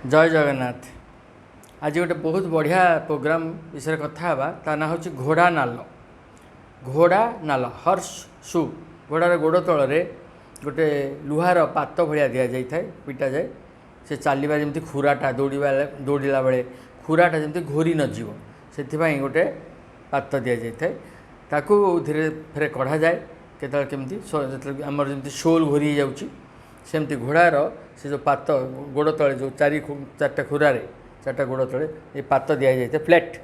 ଜୟ ଜଗନ୍ନାଥ। ଆଜି ଗୋଟେ ବହୁତ ବଢ଼ିଆ ପ୍ରୋଗ୍ରାମ୍ ବିଷୟରେ କଥା ହେବା। ତା ନାଁ ହେଉଛି ଘୋଡ଼ା ନାଲ। ଘୋଡ଼ା ନାଲ, ହର୍ସ ସୁ। ଘୋଡ଼ାର ଗୋଡ଼ ତଳରେ ଗୋଟେ ଲୁହାର ପାତ ଭଳିଆ ଦିଆଯାଇଥାଏ, ପିଟାଯାଏ। ସେ ଚାଲିବା ଯେମିତି ଖୁରାଟା ଦୌଡ଼ିଲା ବେଳେ ଖୁରାଟା ଯେମିତି ଘୋରି ନଯିବ, ସେଥିପାଇଁ ଗୋଟେ ପାତ ଦିଆଯାଇଥାଏ। ତାକୁ ଧୀରେ ଫେରେ କଢ଼ାଯାଏ କେତେବେଳେ କେମିତି, ଯେତେବେଳେ ଆମର ଯେମିତି ସୋଲ୍ ଘୋରି ହେଇଯାଉଛି, ସେମିତି ଘୋଡ଼ାର ସେ ଯେଉଁ ପାତ ଗୋଡ଼ ତଳେ ଯେଉଁ ଚାରିଟା ଖୁରାରେ, ଚାରିଟା ଗୋଡ଼ ତଳେ ଏ ପାତ ଦିଆଯାଇଥାଏ, ପ୍ଲେଟ୍,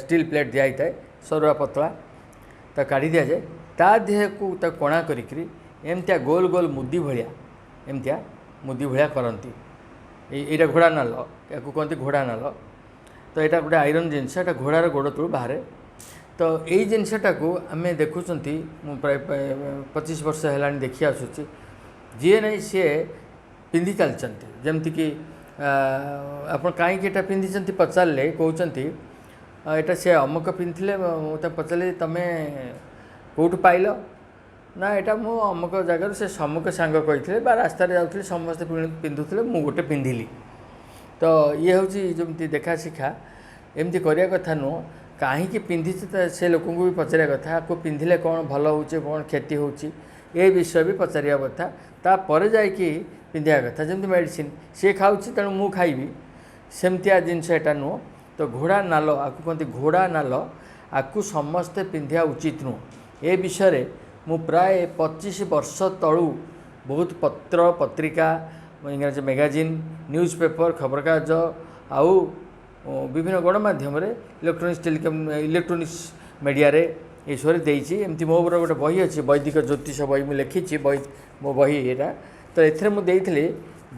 ଷ୍ଟିଲ୍ ପ୍ଲେଟ୍ ଦିଆହେଇଥାଏ, ସରୁଆ ପତଳା, ତାକୁ କାଢ଼ି ଦିଆଯାଏ। ତା ଦେହକୁ ତାକୁ କଣା କରିକିରି ଏମିତିଆ ଗୋଲ ଗୋଲ ମୁଦି ଭଳିଆ, ଏମିତିଆ ମୁଦି ଭଳିଆ କରନ୍ତି। ଏଇଟା ଘୋଡ଼ା ନାଲ, ୟାକୁ କୁହନ୍ତି ଘୋଡ଼ା ନାଲ। ତ ଏଇଟା ଗୋଟେ ଆଇରନ୍ ଜିନିଷ, ଏଇଟା ଘୋଡ଼ାର ଗୋଡ଼ ତଳୁ ବାହାରେ। ତ ଏଇ ଜିନିଷଟାକୁ ଆମେ ଦେଖୁଛନ୍ତି, ମୁଁ ପ୍ରାୟ 25 ବର୍ଷ ହେଲାଣି ଦେଖି ଆସୁଛି, ଯିଏ ନାହିଁ ସିଏ ପିନ୍ଧି ଚାଲିଛନ୍ତି। ଯେମିତିକି ଆପଣ କାହିଁକି ଏଇଟା ପିନ୍ଧିଛନ୍ତି ପଚାରିଲେ କହୁଛନ୍ତି ଏଇଟା ସେ ଅମକ ପିନ୍ଧିଥିଲେ। ମୁଁ ତାକୁ ପଚାରିଲି, ତମେ କେଉଁଠୁ ପାଇଲ? ନା, ଏଇଟା ମୁଁ ଅମୁକ ଜାଗାରୁ ସେ ସମୁକ ସାଙ୍ଗ କହିଥିଲେ ବା ରାସ୍ତାରେ ଯାଉଥିଲି, ସମସ୍ତେ ପିନ୍ଧୁଥିଲେ, ମୁଁ ଗୋଟେ ପିନ୍ଧିଲି। ତ ଇଏ ହେଉଛି ଯେମିତି ଦେଖା ଶିଖା, ଏମିତି କରିବା କଥା ନୁହଁ। କାହିଁକି ପିନ୍ଧିଛି ତ ସେ ଲୋକଙ୍କୁ ବି ପଚାରିବା କଥା, ଆକୁ ପିନ୍ଧିଲେ କ'ଣ ଭଲ ହେଉଛି, କ'ଣ କ୍ଷତି ହେଉଛି, ଏ ବିଷୟ ବି ପଚାରିବା କଥା, ତାପରେ ଯାଇକି ପିନ୍ଧିବା କଥା। ଯେମିତି ମେଡ଼ିସିନ ସିଏ ଖାଉଛି ତେଣୁ ମୁଁ ଖାଇବି, ସେମିତିଆ ଜିନିଷ ଏଇଟା ନୁହଁ। ତ ଘୋଡ଼ା ନାଲ, ଆକୁ କୁହନ୍ତି ଘୋଡ଼ା ନାଲ, ଆକୁ ସମସ୍ତେ ପିନ୍ଧିବା ଉଚିତ ନୁହଁ। ଏ ବିଷୟରେ ମୁଁ ପ୍ରାୟ 25 ବର୍ଷ ତଳୁ ବହୁତ ପତ୍ର ପତ୍ରିକା, ଇଂରାଜୀ ମ୍ୟାଗାଜିନ୍, ନ୍ୟୁଜ୍ ପେପର୍, ଖବରକାଗଜ ଆଉ ବିଭିନ୍ନ ଗଣମାଧ୍ୟମରେ, ଇଲେକ୍ଟ୍ରୋନିକ୍ସ, ଟେଲିକମ୍, ଇଲେକ୍ଟ୍ରୋନିକ୍ସ ମିଡ଼ିଆରେ ଏସବୁରେ ଦେଇଛି। ଏମିତି ମୋର ଗୋଟେ ବହି ଅଛି, ବୈଦିକ ଜ୍ୟୋତିଷ ବହି ମୁଁ ଲେଖିଛି, ବହି ମୋ ବହି ଏଇଟା। ତ ଏଥିରେ ମୁଁ ଦେଇଥିଲି,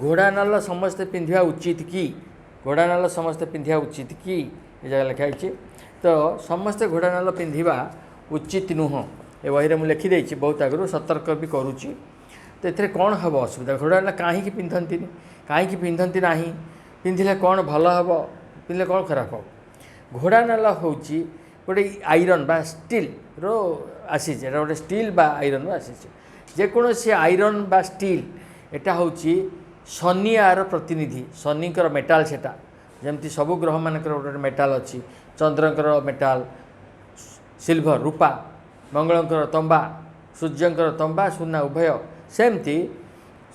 ଘୋଡ଼ା ନାଲ ସମସ୍ତେ ପିନ୍ଧିବା ଉଚିତ କି? ଘୋଡ଼ା ନାଲ ସମସ୍ତେ ପିନ୍ଧିବା ଉଚିତ କି, ଏ ଜାଗା ଲେଖା ହେଇଛି। ତ ସମସ୍ତେ ଘୋଡ଼ା ନାଲ ପିନ୍ଧିବା ଉଚିତ ନୁହଁ, ଏ ବହିରେ ମୁଁ ଲେଖିଦେଇଛି ବହୁତ ଆଗରୁ, ସତର୍କ ବି କରୁଛି। ତ ଏଥିରେ କ'ଣ ହେବ ଅସୁବିଧା? ଘୋଡ଼ା ନାଲ କାହିଁକି ପିନ୍ଧନ୍ତିନି, କାହିଁକି ପିନ୍ଧନ୍ତି ନାହିଁ, ପିନ୍ଧିଲେ କ'ଣ ଭଲ ହେବ, ପିନ୍ଧିଲେ କ'ଣ ଖରାପ ହେବ? ଘୋଡ଼ା ନାଲ ହେଉଛି ଗୋଟେ ଆଇରନ୍ ବା ଷ୍ଟିଲ୍ର ଆସିଛି, ଏଇଟା ଗୋଟେ ଷ୍ଟିଲ୍ ବା ଆଇରନ୍ରୁ ଆସିଛି। ଯେକୌଣସି ଆଇରନ୍ ବା ଷ୍ଟିଲ୍, ଏଇଟା ହେଉଛି ଶନି ଆର ପ୍ରତିନିଧି, ଶନିଙ୍କର ମେଟାଲ୍ ସେଟା। ଯେମିତି ସବୁ ଗ୍ରହମାନଙ୍କର ଗୋଟେ ଗୋଟେ ମେଟାଲ୍ ଅଛି, ଚନ୍ଦ୍ରଙ୍କର ମେଟାଲ୍ ସିଲଭର, ରୂପା, ମଙ୍ଗଳଙ୍କର ତମ୍ବା, ସୂର୍ଯ୍ୟଙ୍କର ତମ୍ବା ସୁନା ଉଭୟ, ସେମିତି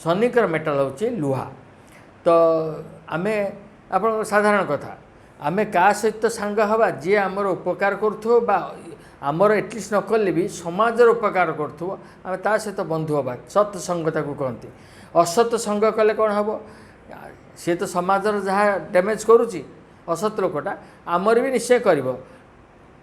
ଶନିଙ୍କର ମେଟାଲ୍ ହେଉଛି ଲୁହା। ତ ଆମେ ଆପଣଙ୍କ ସାଧାରଣ କଥା, ଆମେ କାହା ସହିତ ସାଙ୍ଗ ହେବା? ଯିଏ ଆମର ଉପକାର କରୁଥିବ ବା ଆମର ଏଟଲିଷ୍ଟ ନ କଲେ ବି ସମାଜର ଉପକାର କରୁଥିବ, ଆମେ ତା ସହିତ ବନ୍ଧୁ ହେବା। ସତ୍ସଙ୍ଗ ତାକୁ କହନ୍ତି। ଅସତ ସଙ୍ଗ କଲେ କ'ଣ ହେବ? ସିଏ ତ ସମାଜର ଯାହା ଡ୍ୟାମେଜ୍ କରୁଛି, ଅସତ ଲୋକଟା ଆମର ବି ନିଶ୍ଚୟ କରିବ।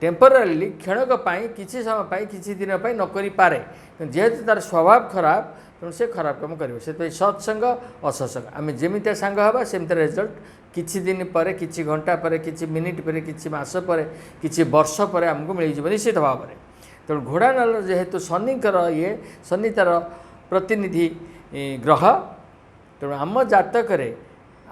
ଟେମ୍ପୋରାରିଲି, କ୍ଷଣକ ପାଇଁ, କିଛି ସମୟ ପାଇଁ, କିଛି ଦିନ ପାଇଁ ନ କରିପାରେ, କିନ୍ତୁ ଯେହେତୁ ତା'ର ସ୍ୱଭାବ ଖରାପ, ତେଣୁ ସେ ଖରାପ କାମ କରିବ। ସେଥିପାଇଁ ସତ୍ସଙ୍ଗ ଅସତ୍ସଙ୍ଗ, ଆମେ ଯେମିତିଆ ସାଙ୍ଗ ହେବା ସେମିତିଆ ରେଜଲ୍ଟ କିଛି ଦିନ ପରେ, କିଛି ଘଣ୍ଟା ପରେ, କିଛି ମିନିଟ୍ ପରେ, କିଛି ମାସ ପରେ, କିଛି ବର୍ଷ ପରେ ଆମକୁ ମିଳିଯିବ ନିଶ୍ଚିତ ଭାବରେ। ତେଣୁ ଘୋଡ଼ା ନାଲ ଯେହେତୁ ଶନିଙ୍କର ଇଏ, ଶନି ତା'ର ପ୍ରତିନିଧି ଗ୍ରହ, ତେଣୁ ଆମ ଜାତକରେ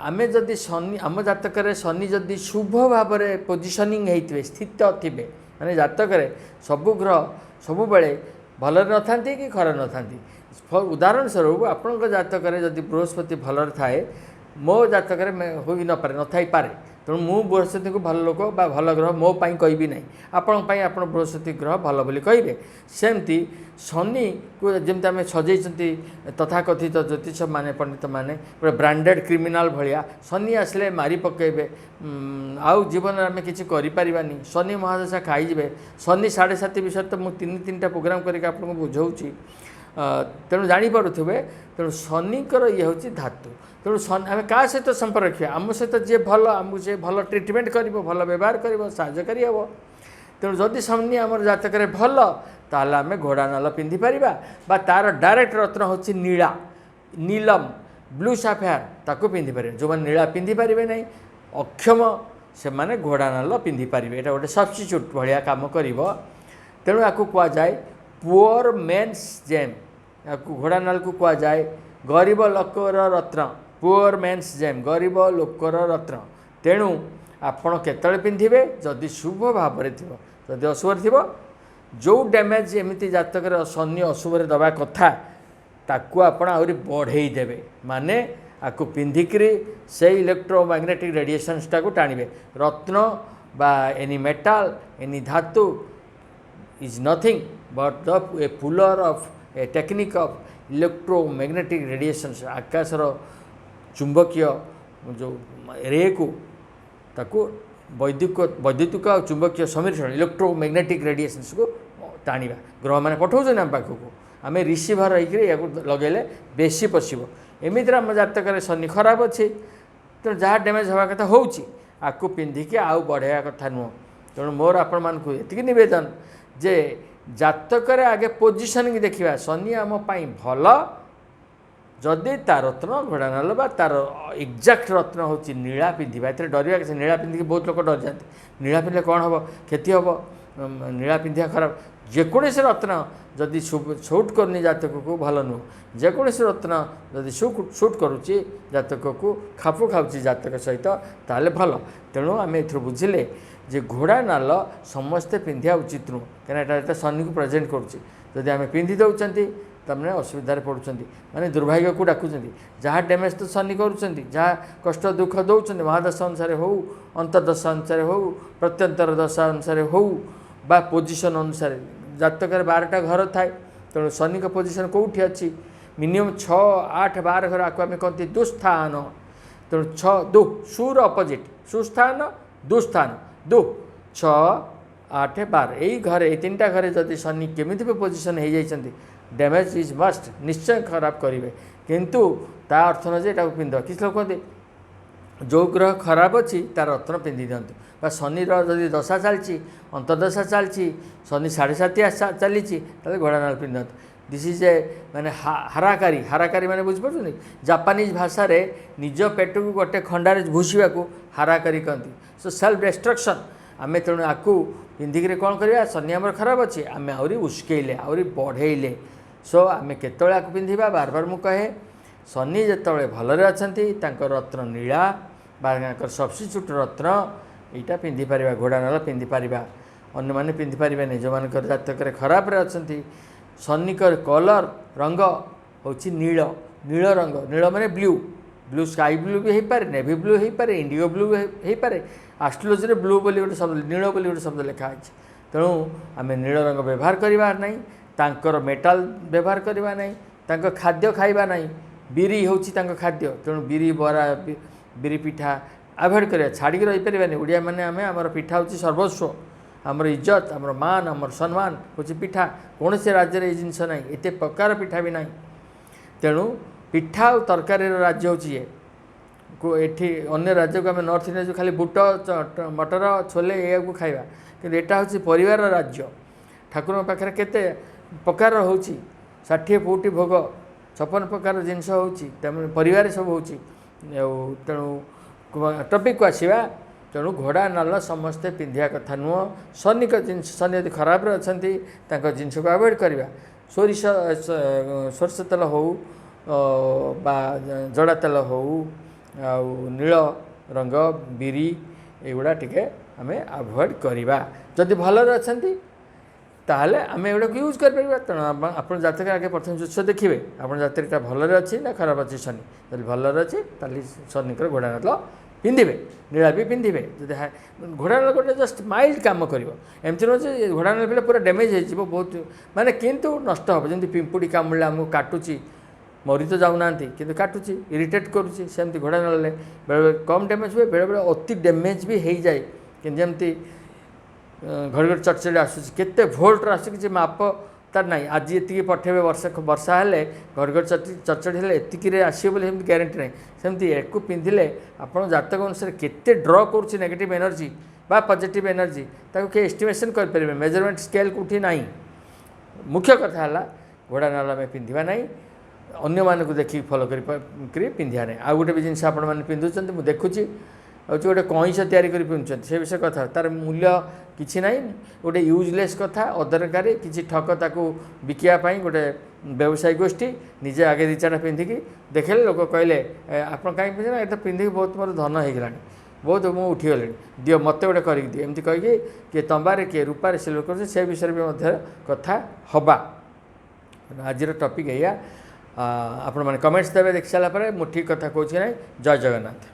ଆମେ ଯଦି ଶନି, ଆମ ଜାତକରେ ଶନି ଯଦି ଶୁଭ ଭାବରେ ପୋଜିସନିଂ ହେଇଥିବେ, ସ୍ଥିତ ଥିବେ, ମାନେ ଜାତକରେ ସବୁ ଗ୍ରହ ସବୁବେଳେ ଭଲରେ ନଥାନ୍ତି କି ଖରାପ ନଥାନ୍ତି। ଉଦାହରଣ ସ୍ୱରୂପ, ଆପଣଙ୍କ ଜାତକରେ ଯଦି ବୃହସ୍ପତି ଭଲରେ ଥାଏ, ମୋ ଜାତକରେ ହୋଇ ନପାରେ, ନଥାଇପାରେ। ତେଣୁ ମୁଁ ବୃହସ୍ପତିଙ୍କୁ ଭଲ ଲୋକ ବା ଭଲ ଗ୍ରହ ମୋ ପାଇଁ କହିବି ନାହିଁ, ଆପଣଙ୍କ ପାଇଁ ଆପଣ ବୃହସ୍ପତି ଗ୍ରହ ଭଲ ବୋଲି କହିବେ। ସେମିତି ଶନିକୁ ଯେମିତି ଆମେ ସଜେଇଛନ୍ତି ତଥାକଥିତ ଜ୍ୟୋତିଷମାନେ, ପଣ୍ଡିତମାନେ, ଗୋଟେ ବ୍ରାଣ୍ଡେଡ଼ କ୍ରିମିନାଲ୍ ଭଳିଆ, ଶନି ଆସିଲେ ମାରି ପକାଇବେ, ଆଉ ଜୀବନରେ ଆମେ କିଛି କରିପାରିବାନି, ଶନି ମହାଦଶା ଖାଇଯିବେ। ଶନି ସାଢ଼େ ସାତି ବିଷୟରେ ତ ମୁଁ ତିନିଟା ପ୍ରୋଗ୍ରାମ୍ କରିକି ଆପଣଙ୍କୁ ବୁଝାଉଛି, ତେଣୁ ଜାଣିପାରୁଥିବେ। ତେଣୁ ଶନିଙ୍କର ଇଏ ହେଉଛି ଧାତୁ। ତେଣୁ ଶନି ଆମେ କାହା ସହିତ ସମ୍ପର୍କ ରଖିବା? ଆମ ସହିତ ଯିଏ ଭଲ, ଆମକୁ ଯିଏ ଭଲ ଟ୍ରିଟମେଣ୍ଟ କରିବ, ଭଲ ବ୍ୟବହାର କରିବ, ସାହାଯ୍ୟକାରୀ ହେବ। ତେଣୁ ଯଦି ଶନି ଆମର ଜାତକରେ ଭଲ, ତାହେଲେ ଆମେ ଘୋଡ଼ା ନାଲ ପିନ୍ଧିପାରିବା, ବା ତା'ର ଡାଇରେକ୍ଟ ରତ୍ନ ହେଉଛି ନୀଳା, ନୀଲମ, ବ୍ଲୁ ସାଫାୟାର, ତାକୁ ପିନ୍ଧିପାରିବେ। ଯେଉଁମାନେ ନୀଳା ପିନ୍ଧିପାରିବେ ନାହିଁ, ଅକ୍ଷମ, ସେମାନେ ଘୋଡ଼ା ନାଲ ପିନ୍ଧିପାରିବେ। ଏଇଟା ଗୋଟେ ସବଷ୍ଟିଚ୍ୟୁଟ୍ ଭଳିଆ କାମ କରିବ। ତେଣୁ ଆକୁ କୁହାଯାଏ ପୁଅର ମେନ୍ସ ଜେମ୍। ୟାକୁ ଘୋଡ଼ା ନାଲକୁ କୁହାଯାଏ ଗରିବ ଲୋକର ରତ୍ନ, ପୁଅର ମେନ୍ସ ଜେମ୍, ଗରିବ ଲୋକର ରତ୍ନ। ତେଣୁ ଆପଣ କେତେବେଳେ ପିନ୍ଧିବେ? ଯଦି ଶୁଭ ଭାବରେ ଥିବ। ଯଦି ଅଶୁଭରେ ଥିବ, ଯେଉଁ ଡ୍ୟାମେଜ୍ ଏମିତି ଜାତକରେ ଶନି ଅଶୁଭରେ ଦେବା କଥା, ତାକୁ ଆପଣ ଆହୁରି ବଢ଼େଇ ଦେବେ। ମାନେ ଆକୁ ପିନ୍ଧିକିରି ସେଇ ଇଲେକ୍ଟ୍ରୋମ୍ୟାଗ୍ନେଟିକ୍ ରେଡ଼ିଏସନ୍ସଟାକୁ ଟାଣିବେ। ରତ୍ନ ବା ଏନି ମେଟାଲ, ଏନି ଧାତୁ is nothing but the a puller of a technique of electromagnetic radiations। ଆକାଶର ଚୁମ୍ବକୀୟ ଯେଉଁ ରେକୁ, ତାକୁ ବୈଦ୍ୟୁତିକ ଆଉ ଚୁମ୍ବକୀୟ ସମ୍ମିଶ୍ରଣ, ଇଲେକ୍ଟ୍ରୋମ୍ୟାଗ୍ନେଟିକ୍ ରେଡ଼ିଏସନ୍ସକୁ ଟାଣିବା। ଗ୍ରହମାନେ ପଠାଉଛନ୍ତି ଆମ ପାଖକୁ, ଆମେ ରିସିଭର ହେଇକିରି ୟାକୁ ଲଗେଇଲେ ବେଶୀ ପଶିବ। ଏମିତିରେ ଆମ ଜାତକରେ ଶନି ଖରାପ ଅଛି, ତେଣୁ ଯାହା ଡ୍ୟାମେଜ୍ ହେବା କଥା ହେଉଛି, ଆକୁ ପିନ୍ଧିକି ଆଉ ବଢ଼େଇବା କଥା ନୁହଁ। ତେଣୁ ମୋର ଆପଣମାନଙ୍କୁ ଏତିକି ନିବେଦନ ଯେ ଜାତକରେ ଆଗେ ପୋଜିସନିଂ ଦେଖିବା। ଶନି ଆମ ପାଇଁ ଭଲ ଯଦି ତା ରତ୍ନ ଘୋଡ଼ା ନାଲ ବା ତାର ଏକ୍ଜାକ୍ଟ ରତ୍ନ ହେଉଛି ନୀଳା ପିନ୍ଧିବା। ଏଥିରେ ଡରିବା କିଛି, ନୀଳା ପିନ୍ଧିକି ବହୁତ ଲୋକ ଡରିଯାନ୍ତି। ନୀଳା ପିନ୍ଧିଲେ କ'ଣ ହେବ, କ୍ଷତି ହେବ, ନୀଳା ପିନ୍ଧିବା ଖରାପ। ଯେକୌଣସି ରତ୍ନ ଯଦି ସୁଟ୍ କରୁନି ଜାତକକୁ, ଭଲ ନୁହଁ। ଯେକୌଣସି ରତ୍ନ ଯଦି ସୁଟ୍ କରୁଛି ଜାତକକୁ, ଖାପୁ ଖାଉଛି ଜାତକ ସହିତ, ତାହେଲେ ଭଲ। ତେଣୁ ଆମେ ଏଥିରୁ ବୁଝିଲେ ଯେ ଘୋଡ଼ା ନାଲ ସମସ୍ତେ ପିନ୍ଧିବା ଉଚିତ ନୁହଁ, କାହିଁକିନା ଏଇଟା ଶନିକୁ ପ୍ରେଜେଣ୍ଟ କରୁଛି। ଯଦି ଆମେ ପିନ୍ଧି ଦେଉଛନ୍ତି, ତାମାନେ ଅସୁବିଧାରେ ପଡ଼ୁଛନ୍ତି, ମାନେ ଦୁର୍ଭାଗ୍ୟକୁ ଡାକୁଛନ୍ତି। ଯାହା ଡ୍ୟାମେଜ୍ ତ ଶନି କରୁଛନ୍ତି, ଯାହା କଷ୍ଟ ଦୁଃଖ ଦେଉଛନ୍ତି, ମହାଦଶା ଅନୁସାରେ ହେଉ, ଅନ୍ତର୍ଦଶା ଅନୁସାରେ ହେଉ, ପ୍ରତ୍ୟନ୍ତର ଦଶା ଅନୁସାରେ ହେଉ ବା ପୋଜିସନ୍ ଅନୁସାରେ। ଜାତକରେ 12ଟା ଘର ଥାଏ, ତେଣୁ ଶନିଙ୍କ ପୋଜିସନ୍ କେଉଁଠି ଅଛି, ମିନିମମ୍ 6, 8, 12 ଘର, ଆକୁ ଆମେ କହନ୍ତି ଦୁସ୍ଥାନ। ତେଣୁ 6 ସୁର ଅପୋଜିଟ୍ ସୁସ୍ଥାନ, ଦୁସ୍ଥାନ। 6, 8, 12, ଏଇ ଘରେ, ଏଇ 3ଟା ଘରେ ଯଦି ଶନି କେମିତି ବି ପୋଜିସନ୍ ହେଇଯାଇଛନ୍ତି, ଡ୍ୟାମେଜ୍ is ମଷ୍ଟ, ନିଶ୍ଚୟ ଖରାପ କରିବେ। କିନ୍ତୁ ତା ଅର୍ଥ ନୁହେଁ ଯେ ଏଟାକୁ ପିନ୍ଧ। କିଛି ଲୋକ କୁହନ୍ତି ଯେଉଁ ଗ୍ରହ ଖରାପ ଅଛି ତାର ରତ୍ନ ପିନ୍ଧି ଦିଅନ୍ତୁ, ବା ଶନିର ଯଦି ଦଶା ଚାଲିଛି, ଅନ୍ତର୍ଦଶା ଚାଲିଛି, ଶନି ସାଢ଼େ ସାତିଆ ଚାଲିଛି, ତାହେଲେ ଘୋଡ଼ା ନାଳ ପିନ୍ଧନ୍ତୁ। This is a ମାନେ ହାରାକାରୀ। ହାରାକାରୀ ମାନେ ବୁଝିପାରୁଛନ୍ତି? ଜାପାନିଜ୍ ଭାଷାରେ ନିଜ ପେଟକୁ ଗୋଟେ ଖଣ୍ଡାରେ ଭୁଷିବାକୁ ହାରାକାରୀ କହନ୍ତି। So self destruction. ଆମେ ତେଣୁ ଆକୁ ପିନ୍ଧିକିରି କ'ଣ କରିବା? ଶନି ଆମର ଖରାପ ଅଛି, ଆମେ ଆହୁରି ଉସ୍କେଇଲେ, ଆହୁରି ବଢ଼େଇଲେ। ସୋ ଆମେ କେତେବେଳେ ଆକୁ ପିନ୍ଧିବା? ବାର ବାର ମୁଁ କହେ, ଶନି ଯେତେବେଳେ ଭଲରେ ଅଛନ୍ତି, ତାଙ୍କ ରତ୍ନ ନୀଳା ବା ତାଙ୍କର ସବଷ୍ଟିଚ୍ୟୁଟ୍ ରତ୍ନ ଏଇଟା ପିନ୍ଧିପାରିବା, ଘୋଡ଼ା ନାଳ ପିନ୍ଧିପାରିବା। ଅନ୍ୟମାନେ ପିନ୍ଧିପାରିବେନି ଯେଉଁମାନଙ୍କର ଜାତକରେ ଖରାପରେ ଅଛନ୍ତି। ଶନିଙ୍କର କଲର୍, ରଙ୍ଗ ହେଉଛି ନୀଳ, ନୀଳ ରଙ୍ଗ। ନୀଳ ମାନେ ବ୍ଲୁ, ବ୍ଲୁ ସ୍କାଇ ବ୍ଲୁ ବି ହେଇପାରେ, ନେଭି ବ୍ଲୁ ହେଇପାରେ, ଇଣ୍ଡିଗୋ ବ୍ଲୁ ହେଇପାରେ। ଆଷ୍ଟ୍ରୋଲୋଜିରେ ବ୍ଲୁ ବୋଲି ଗୋଟେ ଶବ୍ଦ, ନୀଳ ବୋଲି ଗୋଟେ ଶବ୍ଦ ଲେଖା ହେଇଛି। ତେଣୁ ଆମେ ନୀଳ ରଙ୍ଗ ବ୍ୟବହାର କରିବା ନାହିଁ, ତାଙ୍କର ମେଟାଲ ବ୍ୟବହାର କରିବା ନାହିଁ, ତାଙ୍କ ଖାଦ୍ୟ ଖାଇବା ନାହିଁ। ବିରି ହେଉଛି ତାଙ୍କ ଖାଦ୍ୟ, ତେଣୁ ବିରି ବରା, ବିରି ପିଠା ଆଭଏଡ଼ କରିବା। ଛାଡ଼ିକି ରହିପାରିବାନି। ଓଡ଼ିଆମାନେ ଆମେ, ଆମର ପିଠା ହେଉଛି ସର୍ବସ୍ୱ, ଆମର ଇଜ୍ଜତ, ଆମର ମାନ, ଆମର ସମ୍ମାନ ହେଉଛି ପିଠା। କୌଣସି ରାଜ୍ୟରେ ଏଇ ଜିନିଷ ନାହିଁ, ଏତେ ପ୍ରକାର ପିଠା ବି ନାହିଁ। ତେଣୁ ପିଠା ଆଉ ତରକାରୀର ରାଜ୍ୟ ହେଉଛି ଇଏ। ଏଠି ଅନ୍ୟ ରାଜ୍ୟକୁ ଆମେ ନର୍ଥ ଇଣ୍ଡିଆ ଯେଉଁ ଖାଲି ବୁଟ, ମଟର, ଛୋଲେ ଏଇଆକୁ ଖାଇବା, କିନ୍ତୁ ଏଇଟା ହେଉଛି ପରିବାର ରାଜ୍ୟ। ଠାକୁରଙ୍କ ପାଖରେ କେତେ ପ୍ରକାରର ହେଉଛି, 60 ପଉଟି ଭୋଗ, 56 ପ୍ରକାର ଜିନିଷ ହେଉଛି, ତେଣୁ ପରିବାରରେ ସବୁ ହେଉଛି। ଆଉ ତେଣୁ ଟପିକ୍କୁ ଆସିବା। ତେଣୁ ଘୋଡ଼ା ନାଲ ସମସ୍ତେ ପିନ୍ଧିବା କଥା ନୁହଁ। ଶନିଙ୍କ ଜିନିଷ, ଶନି ଯଦି ଖରାପରେ ଅଛନ୍ତି, ତାଙ୍କ ଜିନିଷକୁ ଆଭଏଡ଼ କରିବା। ସୋରିଷ ତେଲ ହେଉ ବା ଜଡ଼ା ତେଲ ହେଉ, ଆଉ ନୀଳ ରଙ୍ଗ, ବିରି, ଏଗୁଡ଼ା ଟିକେ ଆମେ ଆଭଏଡ଼ କରିବା। ଯଦି ଭଲରେ ଅଛନ୍ତି, ତାହେଲେ ଆମେ ଏଗୁଡ଼ାକୁ ୟୁଜ୍ କରିପାରିବା। ତେଣୁ ଆପଣ ଜାତକରେ ଆଗେ ପ୍ରଥମେ ଜିନିଷ ଦେଖିବେ, ଆପଣ ଜାତକଟା ଭଲରେ ଅଛି ନା ଖରାପ ଅଛି। ଶନି ଯଦି ଭଲରେ ଅଛି, ତାହେଲେ ଶନିଙ୍କର ଘୋଡ଼ା ନାଲ ପିନ୍ଧିବେ, ନୀଳା ବି ପିନ୍ଧିବେ। ଯଦି ଘୋଡ଼ା ନାଲ ଗୋଟେ ଜଷ୍ଟ ମାଇଲ୍ଡ କାମ କରିବ, ଏମିତି ନୁହଁ ଯେ ଘୋଡ଼ା ନାଲ ପିନ୍ଧିଲେ ପୁରା ଡ୍ୟାମେଜ୍ ହେଇଯିବ ବହୁତ, ମାନେ କିନ୍ତୁ ନଷ୍ଟ ହେବ। ଯେମିତି ପିମ୍ପୁଡ଼ି କାମୁଡ଼ିଲେ ଆମକୁ କାଟୁଛି, ମରି ତ ଯାଉନାହାନ୍ତି, କିନ୍ତୁ କାଟୁଛି, ଇରିଟେଟ୍ କରୁଛି, ସେମିତି ଘୋଡ଼ା ନାଲରେ ବେଳେବେଳେ କମ୍ ଡ୍ୟାମେଜ୍ ହୁଏ, ବେଳେବେଳେ ଅତି ଡ୍ୟାମେଜ୍ ବି ହେଇଯାଏ। କିନ୍ତୁ ଯେମିତି ଘଡ଼ଘଡ଼ି ଚଡ଼ଚଡ଼ି ଆସୁଛି, କେତେ ଭୋଲ୍ଟର ଆସୁଛି କିଛି ମାପ ତାର ନାହିଁ। ଆଜି ଏତିକି ପଠେଇବେ, ବର୍ଷା ବର୍ଷା ହେଲେ, ଘଡ଼ଘଡ଼ି ଚଡ଼ଚଡ଼ି ହେଲେ ଏତିକିରେ ଆସିବ ବୋଲି ସେମିତି ଗ୍ୟାରେଣ୍ଟି ନାହିଁ। ସେମିତି ୟାକୁ ପିନ୍ଧିଲେ ଆପଣ ଜାତକ ଅନୁସାରେ କେତେ ଡ୍ର କରୁଛି ନେଗେଟିଭ୍ ଏନର୍ଜି ବା ପଜିଟିଭ୍ ଏନର୍ଜି, ତାକୁ କେହି ଏଷ୍ଟିମେସନ୍ କରିପାରିବେ, ମେଜରମେଣ୍ଟ ସ୍କେଲ୍ କେଉଁଠି ନାହିଁ। ମୁଖ୍ୟ କଥା ହେଲା ଘୋଡ଼ା ନାଲ ଆମେ ପିନ୍ଧିବା ନାହିଁ, ଅନ୍ୟମାନଙ୍କୁ ଦେଖିକି ଫଲୋ କରି ପିନ୍ଧିବା ନାହିଁ। ଆଉ ଗୋଟେ ବି ଜିନିଷ ଆପଣମାନେ ପିନ୍ଧୁଛନ୍ତି ମୁଁ ଦେଖୁଛି, ହେଉଛି ଗୋଟେ କଇଁଛ ତିଆରି କରି ପିନ୍ଧୁଛନ୍ତି। ସେ ବିଷୟରେ କଥା, ତାର ମୂଲ୍ୟ କିଛି ନାହିଁ, ଗୋଟେ ୟୁଜଲେସ୍ କଥା, ଅଦରକାରୀ। କିଛି ଠକ ତାକୁ ବିକିବା ପାଇଁ ଗୋଟେ ବ୍ୟବସାୟୀ ଗୋଷ୍ଠୀ ନିଜେ ଆଗେ ଦୁଇ ଚାରିଟା ପିନ୍ଧିକି ଦେଖିଲେ, ଲୋକ କହିଲେ, ଆପଣ କାହିଁକି ପିନ୍ଧିଲେ? ଏଟା ପିନ୍ଧିକି ବହୁତ ମୋର ଧନ ହେଇଗଲାଣି, ବହୁତ ମୁଁ ଉଠିଗଲିଣି, ଦିଅ ମୋତେ ଗୋଟେ କରିକି ଦିଅ। ଏମିତି କହିକି କିଏ ତମ୍ବାରେ, କିଏ ରୂପାରେ ସିଲଭର କରୁଛନ୍ତି। ସେ ବିଷୟରେ ବି ମଧ୍ୟ କଥା ହେବା। ଆଜିର ଟପିକ୍ ଏଇଆ। ଆପଣମାନେ କମେଣ୍ଟସ୍ ଦେବେ ଦେଖି ସାରିଲା ପରେ ମୁଁ ଠିକ୍ କଥା କହୁଛି କି ନାହିଁ। ଜୟ ଜଗନ୍ନାଥ।